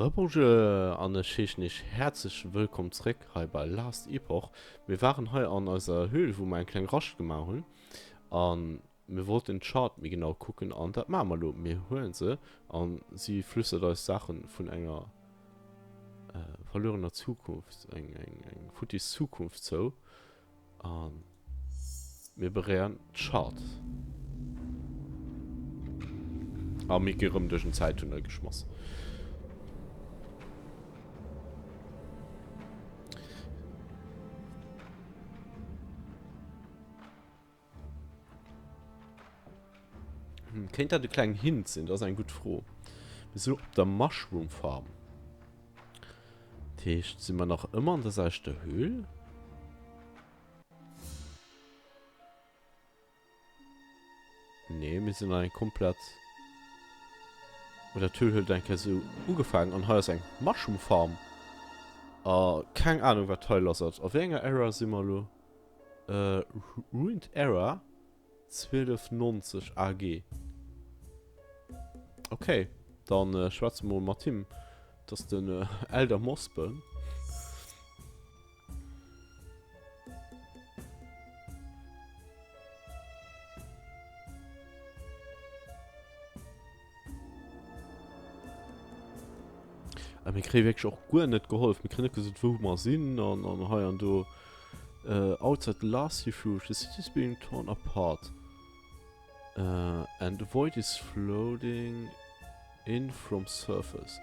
Rebonjour an ech heeschen iech häerzlech wëllkomm zréck hei bei Last Epoch. Mir waren hei an eiser Höhl wou mer eng kleng Rascht gemaach hunn an mir wollten d'Chart méi genau kucken an dat maache mer elo. Mir huelen se an si flüstert eis Saachen vun enger verluerener Zukunft, eng eng futtis Zukunft zou. An mir beréieren d'Chart. A mir gi rëm duerch en Zäittunnel geschmass. Hm, kéint dat e klengen Hint sinn? Dat ass eng gutt Fro. Mir sinn op der Mushroom Farm. Dat heescht, si mer nach ëmmer an der selwechter Höhl? Nee, mir sinn an eng komplett... Oder d'Höhl huet eng Kéier esou ugefaangen an hei ass eng Mushroom Farm. A keng Ahnung, wat hei lass ass. A wéi enger Era si mer elo? Ruined Era 1290 AG. Ok, dann schwätze mer mol mat him. Dat ass den Elder Mossbone. A mir kréie wierklech och guer net gehollef. Mir kréien net gesot, wou mer sinn an, an hei an do. Äh, outside the last refuge, the city is being torn apart. Äh, and the void is floating in from surface.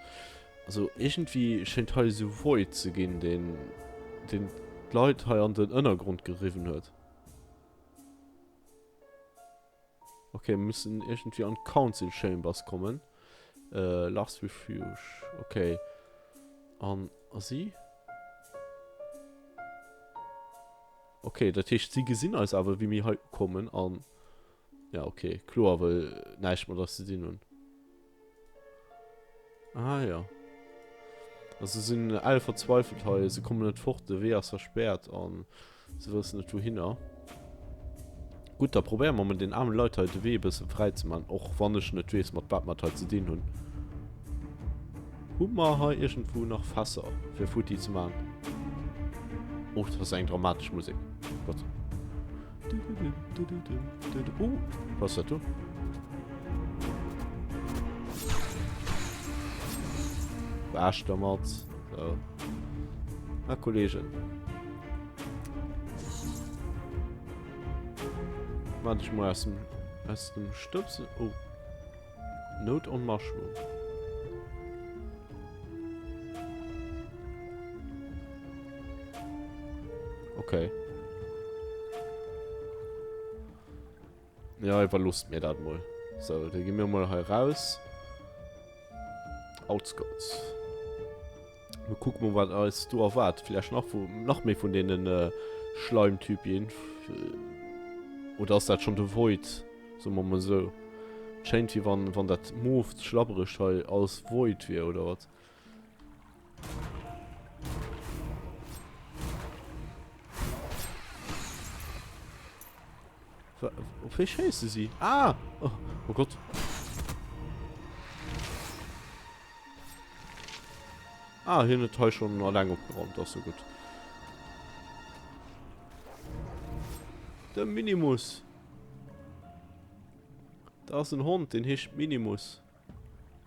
Also iergendwéi schéngt hei esou Void ze ginn, deen, deen d'Leit hei an den Ënnergrond geriwwen huet. Ok, mir müssen irgendwie an Council Chambers kommen. Äh, Last Refuge. Ok. An a si? Ok, dat heescht, si gesinn eis awer, wéi mir hei ukommen an... Ja, ok, kloer, well näischt mat eis ze dinn hunn. Ah ja. Also se sinn all verzweifelt hei, se kommen net fort, de Wee ass verspäert an se wëssen net wouhinner. Gutt, da probéiere mer mol den aarme Leit hei de Wee e bësse fräi ze man, och wann ech net weess mat wat mer et hei ze dinn hunn. Hu mer hei iergendwou nach Fässer fir futti ze man? Oh, dat ass eng dramatesch Musek. Gott. Oh, was ass dat do? Wäsch dermat. So. Na, Kollegen. Warte ich mal aus dem, aus dem Stöpsel. Oh. Note on Mushroom. Okay. Ja, iwwerloosst mir dat mol. So, da gi mir mol hei raus. Outskirts. Mir kucke mol, wat eis do erwaart. Vielleicht nach, vu, nach méi vun deenen äh, Schleimtypien. Oder ass dat schon de Void? Soe mer mol esou. Et schéint wéi wann, wann dat mooft Schlabberegt hei alles Void wier, oder wat? Op wéi schéisse si? Ah! Oh, oh Gott. Ah, hien huet hei schon alleng opgeräumt, ass jo gutt. De Minimus! Da ass en Hond, deen heescht Minimus.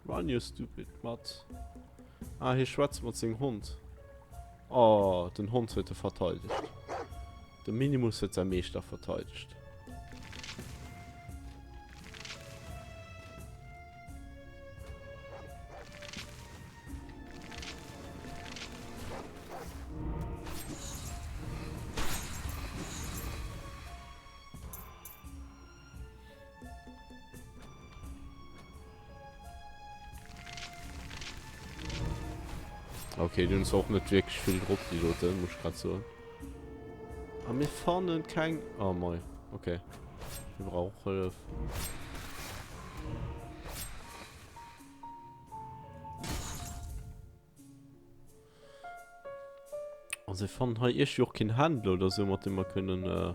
Run you stupid mutt. Ah, hie schwätzt mat sengem Hond. Oh, den Hond huet e verteidegt. De Minimus huet säi Meeschter verteidegt. Okay, die hunn och net wierklech vill drop, déi doten, muss ich grad soen. A mir fannen keng... Oh mei, okay. Wir brauchen Hëllef. Also ich fand hei irgendwie och keen Händler oder so, mat dem mer kënnen, äh,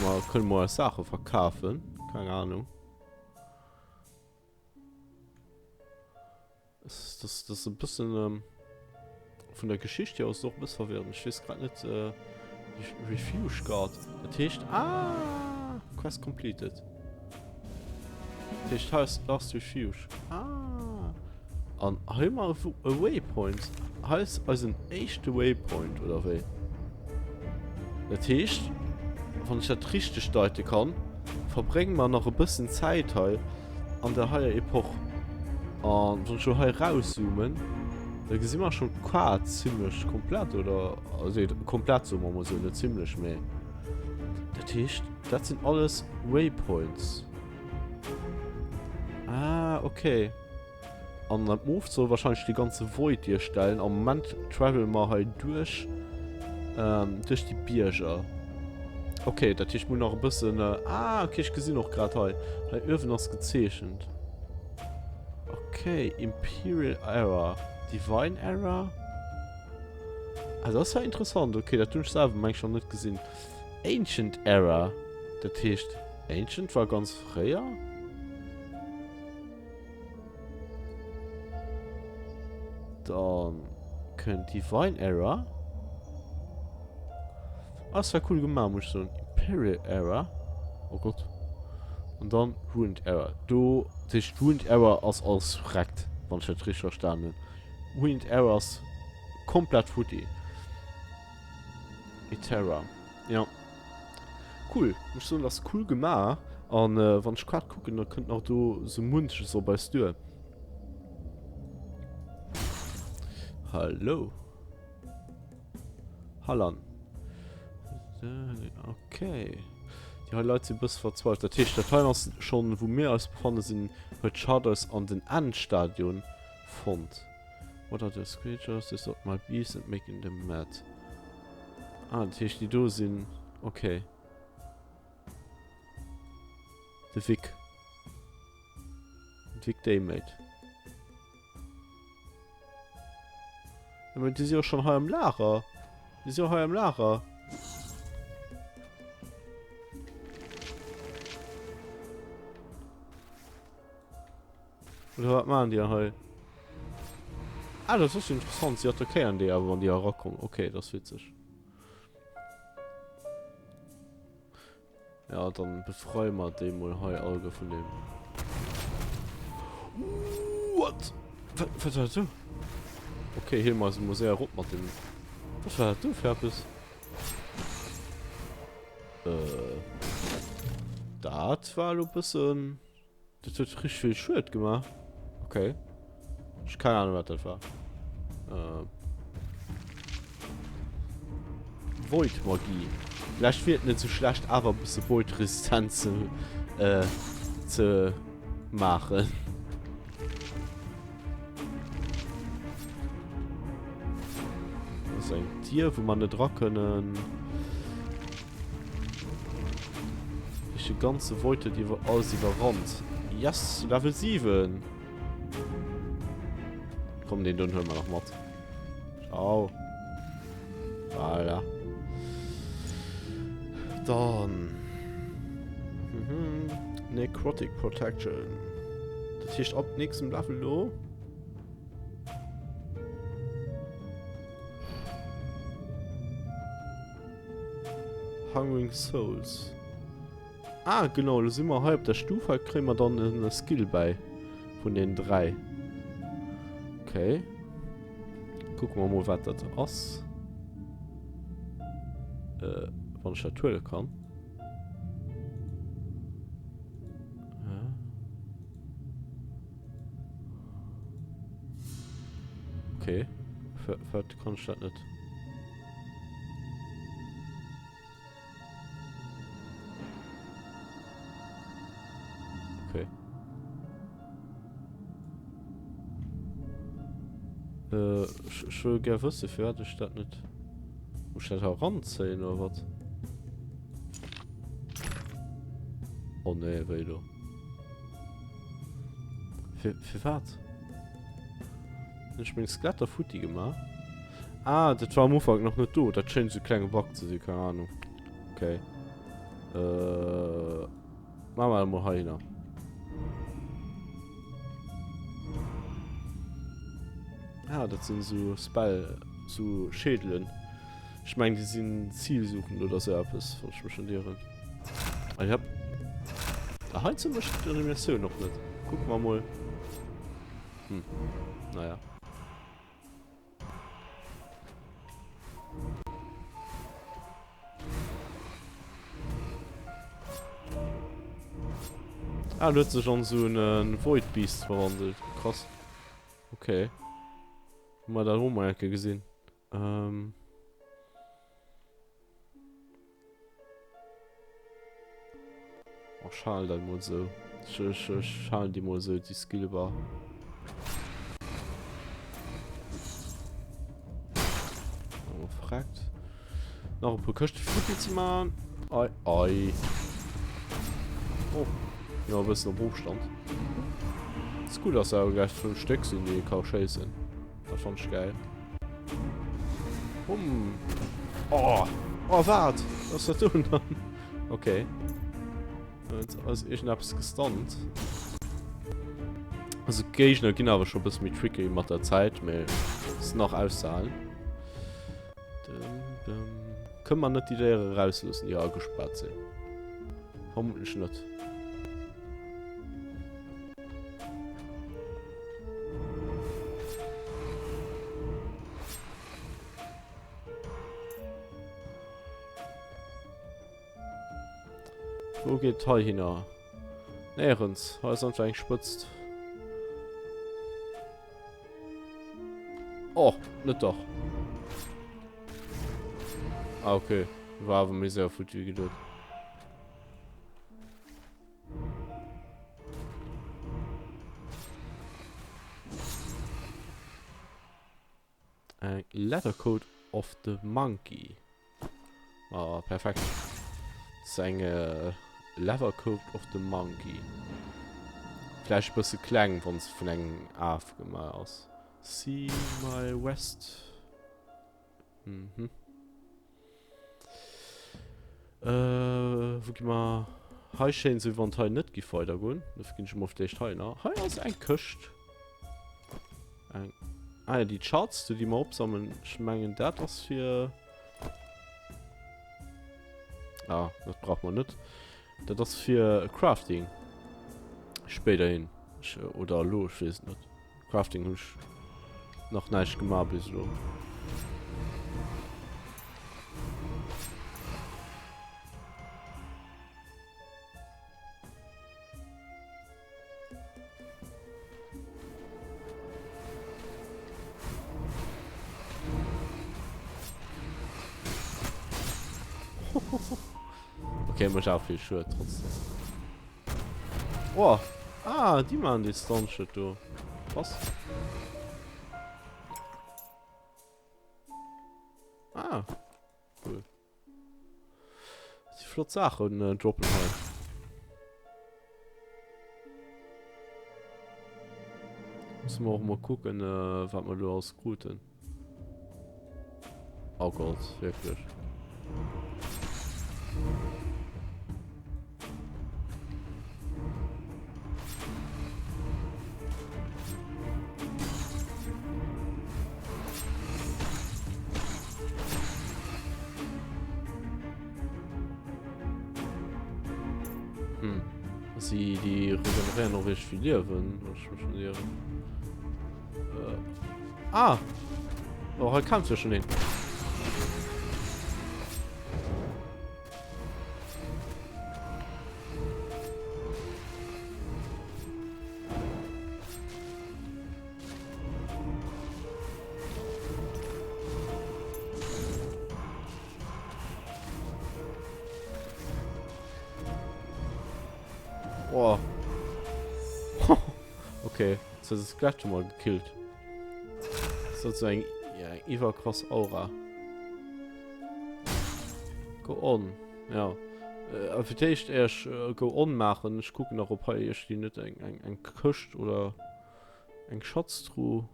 mer kënnen mer eis Saache verkafen. Keine Ahnung. Das, das ass e bëssen ähm, vun der Geschicht hier ass och e bësse verwirrend. Ech weess grad net äh, Refuge Guard. Dat heescht ah, Quest completed. Dat heescht hei ass Last Refuge. Ah. An hei hu mer e Waypoint. Hei ass eisen éischte Waypoint, oder wéi? Dat heescht, wann ech dat richteg deite kann, verbrénge mer nach e bëssen Zäit hei an der heier Epoch. An wann ech lo hei rauszoomen, da gesi mer schonn d'Kaart zimmlech komplett, oder? Also komplett soe mer mol esou, net zimmlech, mee dat heescht, dat sinn alles Waypoints. Ah, okay. An dat Move soll wahrscheinlech de ganze Void duerstellen. Am Moment travelen mer hei duerch ähm, duerch déi Bierger. Okay, dat heescht, mir hunn nach e bëssen... Äh, ah, okay, ech gesinn och grad hei. Hei uewen ass gezeechent. Okay, Imperial Era. Divine Era? Ah, dat ass ja interessant. Okay, dat hunn ech selwer meng ech nach net gesinn. Ancient Era. Dat heescht, Ancient war ganz fréier? Dann kënnt Divine Era. Ah, das war cool gemacht, muss ich sagen. Imperial Era. Oh Gott. Und dann Ruined Era. Do, das heißt, Ruined Era ass alles wreckt, wann ich das richtig verstanden habe. Ruined Era ass komplett futti. Eterra. Ja. Cool, muss ech soen, ass cool gemaach an wann ech grad kucken, da kënnt nach do sou munches op eis duer. Hallo. Hallan. Okay. Déi hei Leit si bësse verzweifelt. Dat heescht, dat hei ass schonn, wou mir eis befanne sinn, huet d'Schad eis an den Endstadion fonnt. What are those creatures? They stop my beasts and making them mad. Ah, dat heescht déi do sinn... Okay. De Vic. De Vic Daymate. Ja, aber die sind ja schon hei am Lager. Die sind ja hei am Lager. Oder wat maachen déi hei? Ah, dat ass interessant. Si attackéieren déi awer, wann déi erakommen. Okay, dat ass witzeg. Ja, dann befreie mer déi mol hei alleguer vun deem. What? Wat, wat war dat do? Okay, heele mer eis emol séier erop mat dem. Wat war dat do fir eppes? Äh. Dat war elo bëssen. Dat huet richtig vill Schued gemaach. Okay. Ech keine Ahnung, wat dat war. Äh. Void Magie. Vielleicht wier et net sou schlecht, awer e bësse Void Resistenz ze, äh, ze maachen. Das ist eng Tier, wou mer net ra kënnen. Ech de ganze Void huet iwwer alles iwwerrannt. Yes, Level 7. Komm, den don huelen wir nach mat. Ciao. Voilà. Dann. Mhm. Necrotic Protection. Das heescht ab nächstem Level lo. Hungering Souls. Ah, genau, lo si mer hei op der Stuf. Hei kréie mer dann en Skill bäi vun den 3. Okay. Kucke mer mol, wat dat ass. Äh, wann ech dat huele kann. Okay. Wat kann ech dat net? Okay. Äh, ech, ech wëll gär wësse, firwat ech dat net... Muss ech dat heranzéien, oder wat? Oh nee, wéi lo? Fir, firwat? Hunn ech meng Skeletter futti gemaach? Ah, dat war am Ufank nach net do. Dat schéint esou e klenge Bug ze sinn, keng Ahnung. Okay. Äh, maache mer dat mol heihinner. Ah, dat sinn esou Spell, esou Schädelen. Ech mengen, déi sinn zilsuchend oder esou eppes, wann ech mech net ieren. Ah, ich hab... Ah, hei zum Beispiel d'Animatioun och net. Kucke mer mol. Hm, naja. Ah, en huet sech an esou en Void Beast verwandelt. Krass. Okay. Hu mer dat och mol eng Kéier gesinn. Ähm. Ech halen dat mol esou. Ech, ech, ech halen déi mol esou, déi Skillbar. Oh, verreckt. Nach e puer Këschte futti ze man. Ei, ei. Oh, jo, e bëssen op Ofstand. Ist gut, dass awer gleich 5 Stéck sinn, déi ee ka schéissen. Dat fand ech geil. Bumm. Oh, oh wat? Was ass dat do dann? Okay. Jetzt ass irgendeppes gestunt. Also Géigner ginn awer schon bësse méi tricky mat der Zäit, mee ass nach auszahlen. Kënne mer net déi Déiere erausloossen, déi agespaart sinn? Vermutlich net. Wou geet hei hinner? Néierens. Hei ass einfach eng Spëtzt. Oh, net dach. Ah, okay. War awer méi séier futti wéi geduet. Eng Leather Coat of the Monkey. Ah, perfekt. Das ist eng äh, Leather Coat of the Monkey. Vläicht e bësse kleng, wann se vun engem Af gemaach ass. See my West. Mhm. Äh, wou gi mer? Hei schéint esou, wéi wann et hei net giff weider goen. Dofir ginn ech emol vläicht hei nach. Hei ass eng Këscht. Eng. Ah ja, déi Charts do, déi mer opsammeln. Ech mengen, dat ass fir. Ah, dat brauch mer net. Dat ass fir Crafting. Spéiderhin. Ech, oder elo, ech weess et net. Crafting hunn ech nach näischt gemaach bis elo. Okay, mech auch vill Schued trotzdem. Oh. Ah, die machen die Stun-Shit do. Was? Ah. Cool. Die flott Sachen äh, droppen hei. Müssen wir auch mal gucken, äh, was wir da alles kruten. Oh Gott, wirklich. Hm. Sie, die regenerieren noch richtig viel Leben. Äh. Ah! Oh, hei kämpft jo schon een. Oh. Okay, jetzt huet es gleich schon mal gekillt. Das hat so eng, ja, eng iwwerkrass Aura. Go on. Ja. Äh, fir d'éischt éier ech äh, go on maachen, ech kucken nach op hei iergendwéi net eng, eng, eng Këscht oder eng Schatztruh.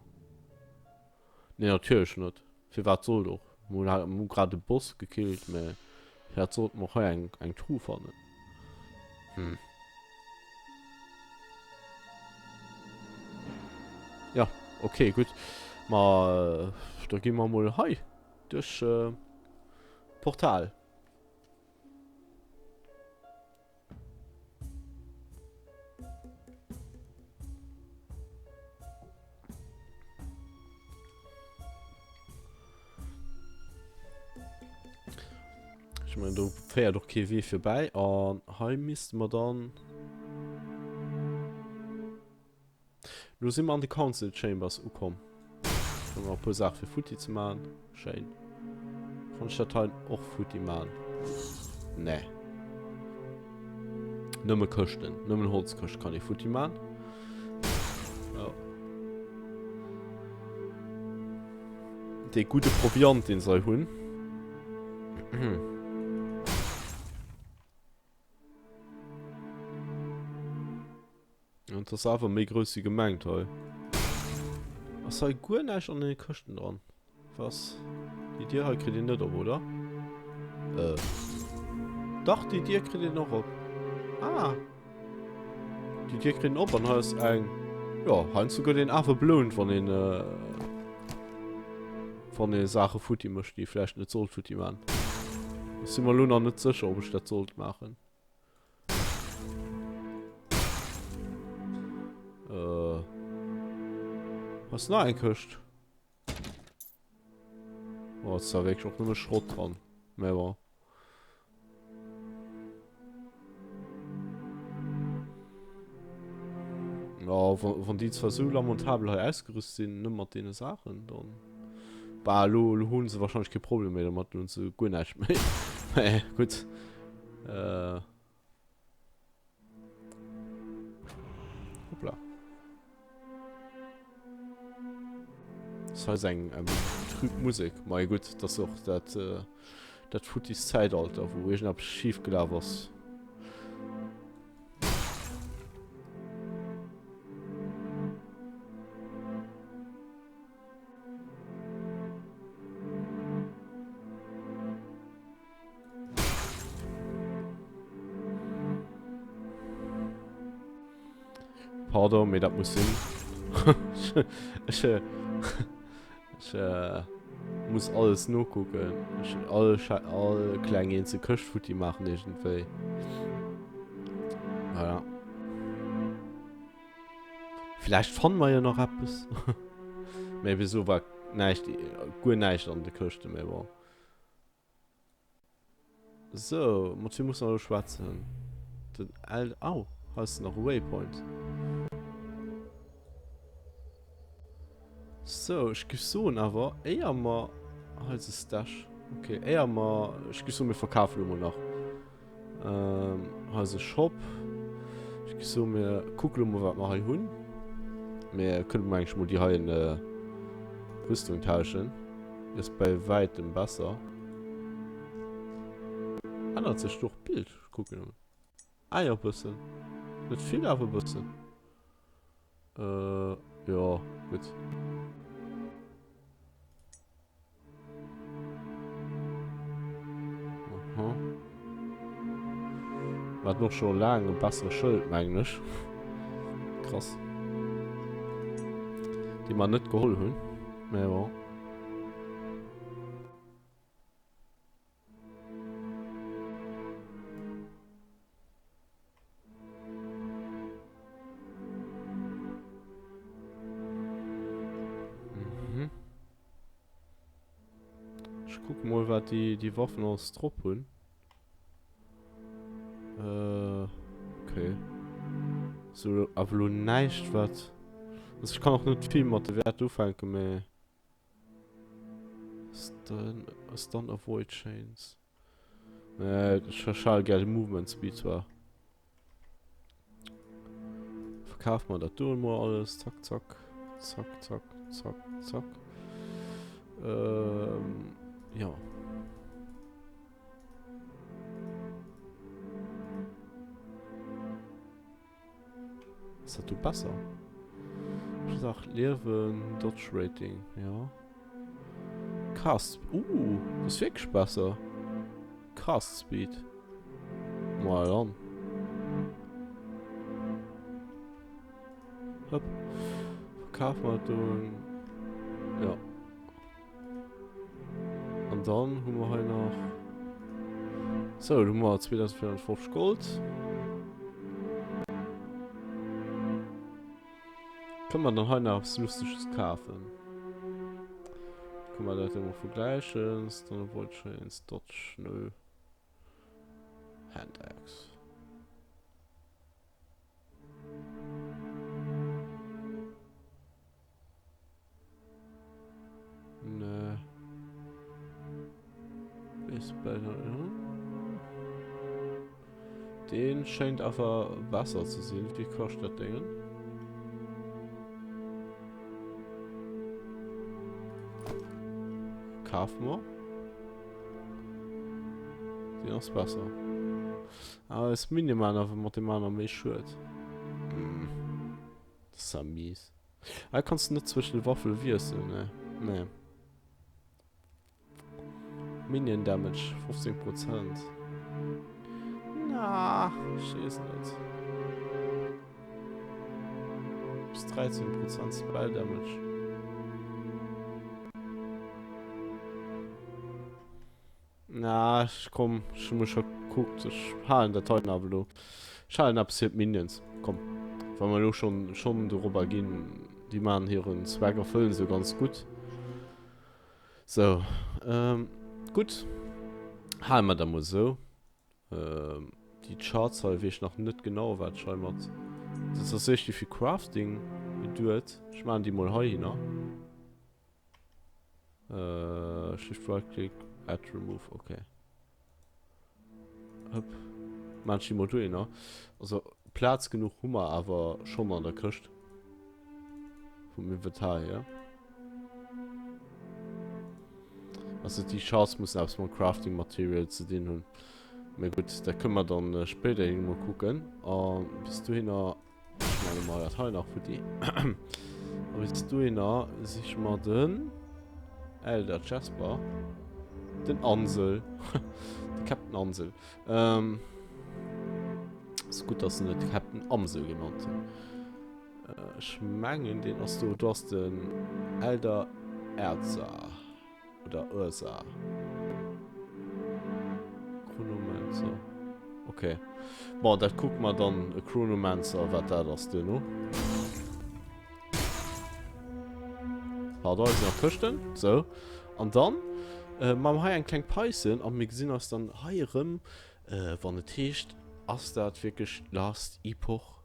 Nee, natierlech net. Firwat sollt och? Mir hu grad e Boss gekillt, mä firwat sollte mer och hei eng, eng Truh fannen? Hm. Ja, okay, gutt. Ma da gi mer mol hei duerch d'Portal. Ech mengen do féiert och kee Wee virbäi an hei misste mer dann Lo si mer an de Council Chambers ukomm. Hu mer e puer Saache fir futti ze maachen. Schéin. Kann ech dat hei och futti maachen? Nee. Nëmme Këschten. Nëmmen Holzkëscht kann ee futti maachen. Ja. Dee gudde Proviant, deen se hei hunn. Et ass awer méi grouss wéi gemengt hei. Ass hei guer näischt an den Këschten dran? Was? Déi Dier hei kritt een net op, oder? Äh. Dach, déi Dier kritt een och op. Ah. Déi Dier kritt een op an hei ass eng... Jo, heiansdo gëtt een awer belount, wann een... Äh, wann ee Saache futti mécht, déi ee vläicht net sollt futti maachen. Ech si mer elo nach net sécher, ob ech dat sollt maachen. Äh. Ass nach eng Këscht? Oh, ist da wirklich auch nur Schrott dran. Mehr war. Ja, wann déi zwar sou lamentabel hei ausgerüst sinn, net mat deene Saachen, dann. Bah, elo, elo hunn se wahrscheinlech kee Problem méi domat, elo hunn se guer näischt méi. Mä gutt. Äh. Hoppla. Das hei ass eng eng trüb Musek. Mei gutt, dat ass och dat, äh, dat futtis Zäitalter, wou iergendeppes schif gelaf ass. Pardon, mee dat muss sinn. Ech, ech äh, muss alles nokucken. Ech all, all kleng eenzel Këscht futti maachen iergendwéi. Voilà. Vläicht fanne mer jo nach eppes. Mee bis elo war näischt, guer näischt an de Këschten, mee bon. Sou, mat wiem musse mer elo schwätzen? Den El, au, hei ass nach e Waypoint. Sou, ech giff soen awer, éier mer, hei ass e Stash, ok, éier mer, ech giff soen, mir verkafen elo mol nach. Ähm, hei ass e Shop. Ech giff soen, mir kucken elo mol, wat mer hei hunn. Mir kënnen mol eigentlich mol déi heien äh, Rüstung tauschen. Déi ass bei wäitem besser. Ännert sech do och d'Bild? Ech kucken emol. Ah jo, bëssen. Net vill, awer e bëssen. Äh, jo, gutt. Aha. Mer haten och scho laang e bessere Schëld, mengen ech. Krass. Dee mer net geholl hunn. Mä bon. Mhm. Ech kucke mol wat déi déi Waffen alles drop hunn. Äh, okay. So awer lo näischt wat. Also ech kann och net vill mat de Wäert ufänken, mä Stun, Stun Avoid Chains. Nee, ech hale gär de Movement Speed zwar. Verkaf mer dat do emol alles. Zack, zack, zack, zack, zack, zack. Ähm, ja. Ass dat do besser? Plus 8 Liewen, Dodge Rating, ja. Cast, uh, das ist wirklich besser. Cast Speed. Mal dann. Hopp. Verkaufen wir do. Ja. An dann hu mer hei nach... Sou, do hu mer 2450 Gold. Kënne mer dann hei nach eppes Lusteges kafen? Kënne mer dat emol vergläichen? Stone Void Chains, Dodge, nö. Hand Axe. Nee. Ist better. Den schéint awer besser ze sinn. Wéi kascht dat Déngen? Kafe mer. Den ass besser. Awer es minimal awer mat dem aner méi Schued. Mm. Das ist ja mies. Hei kanns du net zwëschen de Waffel wiesselen, ne? Nee. Minion Damage 15 Prozent. Na, ich wees net. Bis 13 Prozent Spell Damage. Na, ech komm, ech hu mech verkuckt. Ech halen dat heiten awer elo. Ech halen eppes fir d'Minions. Komm, wa mer elo schonn, schonn dorobber ginn, déi maachen hiren Zweck, erfëllen se ganz gutt. Sou, ähm, gutt. Hale mer dat mol esou. Ähm, déi Charts hei weess ech nach net genau, wat ech hei mat. Dat ass tatsächlech fir Crafting geduet. Ech maachen déi mol heihinner. Äh, Shift right click, add remove, okay. Hopp. Maan ech déi mol dohinner. Also Plaz genuch hu mer awer schonn an der Këscht. Vum Inventar hier. Also déi Shards mussen eppes mam Crafting Material ze dinn hunn. Mee gutt, dat kënne mer dann spéiderhin emol kucken. A bis dohinner Schneide mer dat hei nach futti. A bis dohinner siche mer den Elder Jasper. Den Ansel. De Captain Ansel. Ähm, ass gutt, dass se net Captain Amsel genannt hunn. Äh, ech mengen, deen ass do. Do ass den Elder Erza. Oder Ursa. Chronomancer. Okay. Bon, dat kucke mer dann. E Chronomancer, wat dat ass duerno. Pardon, hei sinn nach Këschten. Sou. An dann äh, maache mer hei eng kleng Paisen a mir gesinn eis dann hei erëm, äh, wann et heescht, ass dat wierklech Last Epoch?